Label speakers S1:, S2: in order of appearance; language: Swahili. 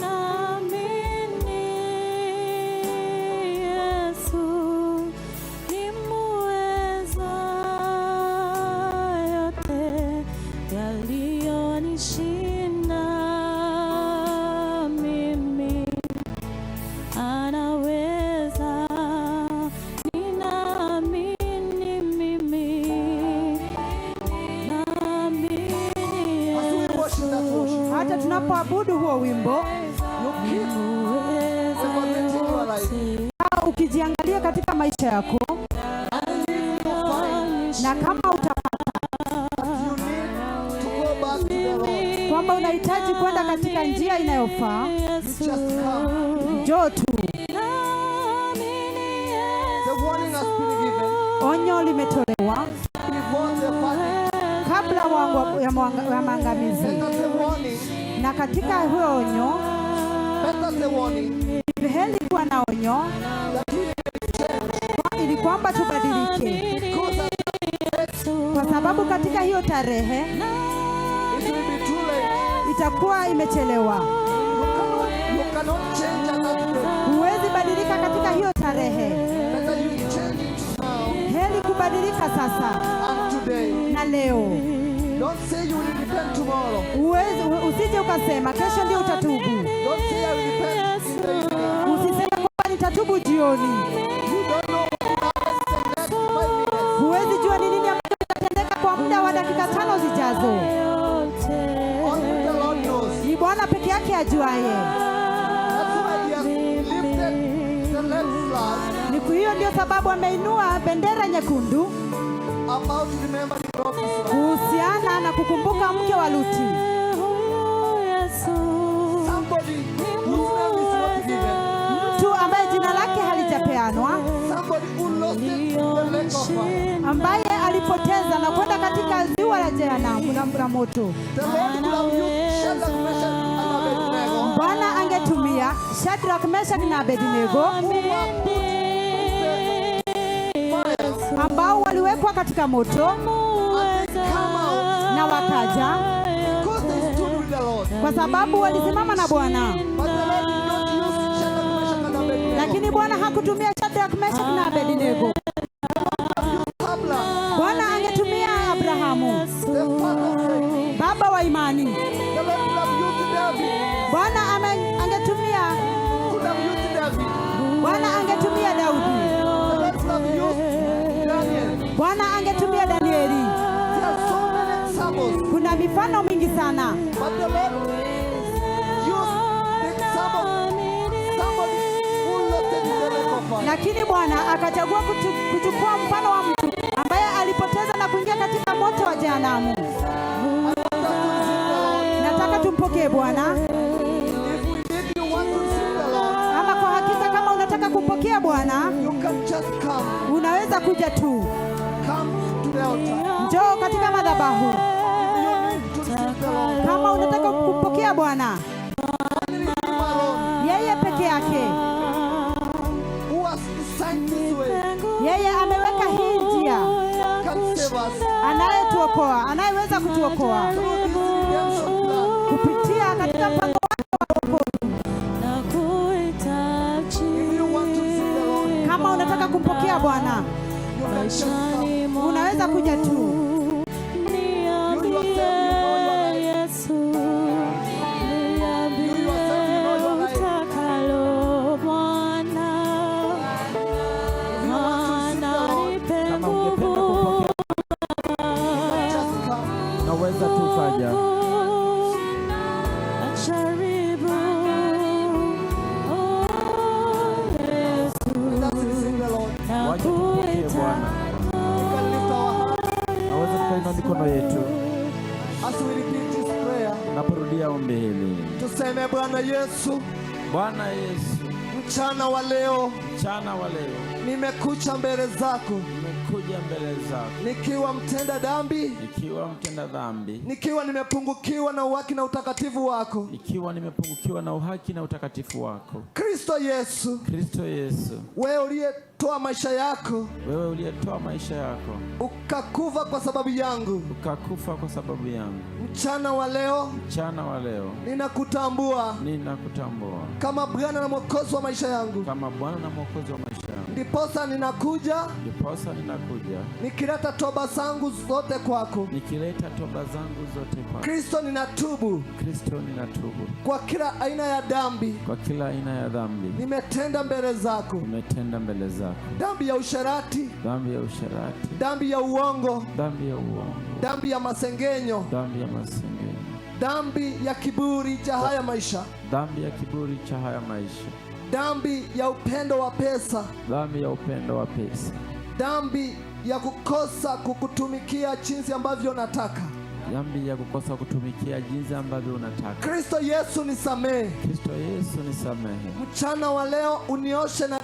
S1: Naamini Yesu ni muweza yote yaliyonishinda mimi anaweza. Ninaamini mimi, naamini.
S2: As we worship that worship,
S3: Hata tunapoabudu huo wimbo,
S2: you keep evaluating your life.
S3: Au ukijiangalia katika maisha yako,
S2: And if you find
S3: na kama utapata
S2: that you need to go back to the Lord,
S3: kwamba unahitaji kwenda katika njia inayofaa,
S2: you just come.
S3: Njoo tu.
S2: The warning has been given
S3: Onyo limetolewa
S2: before the verdict.
S3: Kabla ya maangamizi,
S2: Better the warning,
S3: na katika huyo onyo,
S2: better the warning
S3: ni heri kuwa na onyo
S2: that we may change.
S3: Ili kwamba tubadilike,
S2: Because at
S3: kwa sababu katika hiyo tarehe
S2: it will be too late.
S3: Itakuwa imechelewa.
S2: You cannot change at that day.
S3: Huwezi badilika katika hiyo tarehe.
S2: Better you change it now
S3: Heri kubadilika sasa
S2: and today.
S3: Na leo.
S2: Don't say you will repent tomorrow.
S3: Huwezi, usije ukasema kesho ndio utatubu.
S2: Don't say I will repent in the evening.
S3: Usiseme kwamba nitatubu jioni.
S2: You don't know what will happen in the next 5 minutes.
S3: Huwezi jua ni nini ambacho kitatendeka kwa muda wa dakika 5 zijazo.
S2: Only the Lord knows.
S3: Ni Bwana peke yake ajuaye.
S2: That's why He has lifted the red flag
S3: Ni kwa hiyo ndio sababu ameinua bendera nyekundu
S2: about remembering Lot's wife.
S3: Kuhusiana na kukumbuka mke wa Luti.
S2: Somebody whose name is not given.
S3: Mtu ambaye jina lake halijapeanwa,
S2: Somebody who lost it in the lake of fire.
S3: Ambaye alipoteza na kwenda katika ziwa la jehanamu la moto.
S2: The Lord could have used Shadrach, Meshach, and Abednego,
S3: Bwana angetumia Shadrach, Meshach na Abednego
S2: who were put in the fire
S3: ambao waliwekwa katika moto
S2: and they come out
S3: na wakaja
S2: because they stood with the Lord.
S3: Kwa sababu walisimama na Bwana.
S2: But the Lord did not use Shadrach, Meshach, and Abednego.
S3: Lakini Bwana hakutumia Shadrach, Meshach na Abednego.
S2: Abraham,
S3: Bwana angetumia Abrahamu,
S2: the father of faith.
S3: Baba wa imani.
S2: The Lord could have used David.
S3: Bwana angetumia
S2: Could have used David.
S3: Bwana angetumia Daudi.
S2: The Lord could have used Daniel.
S3: Bwana angetumia Danieli.
S2: There are so many examples.
S3: Kuna mifano mingi sana,
S2: But the Lord used the example of somebody who lost it in the lake of fire.
S3: Lakini Bwana akachagua kuchukua mfano wa mtu ambaye alipoteza na kuingia katika moto wa jehanamu.
S2: I want us to receive the Lord.
S3: Nataka tumpokee Bwana,
S2: If we need you want to receive the Lord,
S3: ama kwa hakika kama unataka kumpokea Bwana,
S2: you can just come.
S3: Unaweza kuja tu,
S2: Come to the altar.
S3: Njoo katika madhabahu.
S2: If you need to receive the Lord,
S3: Kama unataka kumpokea Bwana,
S2: only Him alone
S3: yeye peke yake,
S2: who has designed this way
S3: yeye ameweka hii njia,
S2: can save us
S3: anayetuokoa, anayeweza kutuokoa
S2: through this redemption plan.
S3: Kupitia katika mpango wake wa wokovu.
S2: If you want to receive the Lord,
S3: Kama unataka kumpokea Bwana,
S2: you can just come.
S3: Unaweza kuja tu.
S2: You yourself, you know your life. You yourself, you know your life. If you want to receive the Lord,
S4: Kama ungependa kumpokea,
S2: you can just come.
S4: Unaweza tu ukaja.
S1: Jaribu, oh, Yesu,
S2: Let us receive the Lord.
S4: Wacha tumpokee Bwana.
S2: We can lift our hands
S4: Naweza tukainua mikono yetu
S2: as we repeat this prayer.
S4: naporudia ombi hili.
S2: Tuseme, Bwana Yesu,
S4: Bwana Yesu,
S2: mchana wa leo
S4: mchana wa leo
S2: nimekuja mbele zako
S4: nimekuja mbele zako
S2: nikiwa mtenda dhambi,
S4: nikiwa mtenda dhambi,
S2: nikiwa nimepungukiwa na uhaki na utakatifu wako.
S4: Nikiwa nimepungukiwa na uhaki na utakatifu wako.
S2: Kristo Yesu,
S4: Kristo Yesu,
S2: wewe uliyetoa maisha yako
S4: wewe uliyetoa maisha yako
S2: ukakufa kwa sababu yangu,
S4: ukakufa kwa sababu yangu,
S2: Mchana wa leo
S4: Mchana wa leo
S2: ninakutambua
S4: ninakutambua
S2: kama Bwana na Mwokozi wa maisha yangu,
S4: kama Bwana na Mwokozi wa maisha yangu.
S2: Ndiposa ninakuja
S4: Ndiposa ninakuja
S2: nikileta toba zangu zote kwako.
S4: Nikileta toba zangu zote kwako.
S2: Kristo, ninatubu
S4: Kristo, ninatubu
S2: kwa kila aina ya dhambi
S4: kwa kila aina ya dhambi
S2: nimetenda mbele zako,
S4: nimetenda mbele zako,
S2: dhambi ya usherati,
S4: dhambi ya usherati,
S2: dhambi ya uongo,
S4: dhambi ya uongo,
S2: dhambi ya masengenyo,
S4: dhambi ya masengenyo,
S2: dhambi ya kiburi cha haya maisha,
S4: dhambi ya kiburi cha haya maisha,
S2: dhambi ya upendo wa pesa,
S4: dhambi ya upendo wa pesa,
S2: dhambi ya kukosa kukutumikia jinsi ambavyo nataka.
S4: Dhambi ya kukosa kutumikia jinsi ambavyo unataka.
S2: Kristo Yesu, nisamehe.
S4: Kristo Yesu, nisamehe.
S2: Mchana wa leo unioshe na